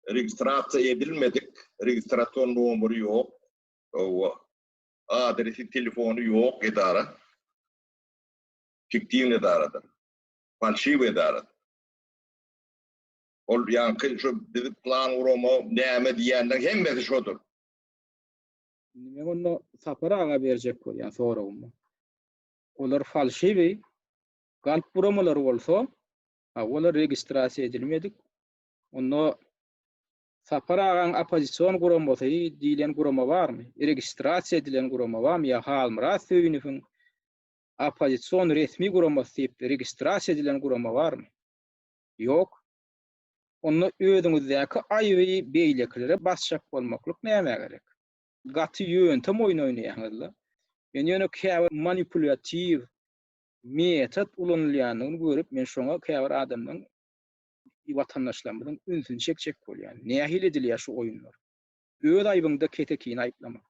Registrasiýa edilmedik, registrasion nomeri ýok. Hawa. Adresi, telefony ýok edara. Fiktiwny edaradyr. Falşiwy edaradyr. Ol ýaňky şu bizi plan gurama näme diýýänleň hemmesi şodur. Indi men onda Sapar aga berjek bolýan soragym. Olar falşiwi galp guramalar bolsa, ha olar registrasiýa edilmedik. Onda Sapar agaň oppozision guramasy diýlen gurama barmy? Registrasiýa edilen gurama barmy ýa Halmyrat Söýünowyň oppozision resmi guramasy diýip registrasiýa edilen gurama barmy? Ýok. Onda özüňizdäki aýby beýlekilere basjak bolmaklyk nämä gerek? Gaty ýöntem oýun oýnaýaňyzla. Men ýöne käbir manipulýatiw metod ulanylýanyny görüp men şoňa käbir adamlaryň watandaşlarymyzyň ünsüni çekjek bolýan. Nähili edilýär şu oýunlar? Öz aýbyňda kesekini aýyplamak.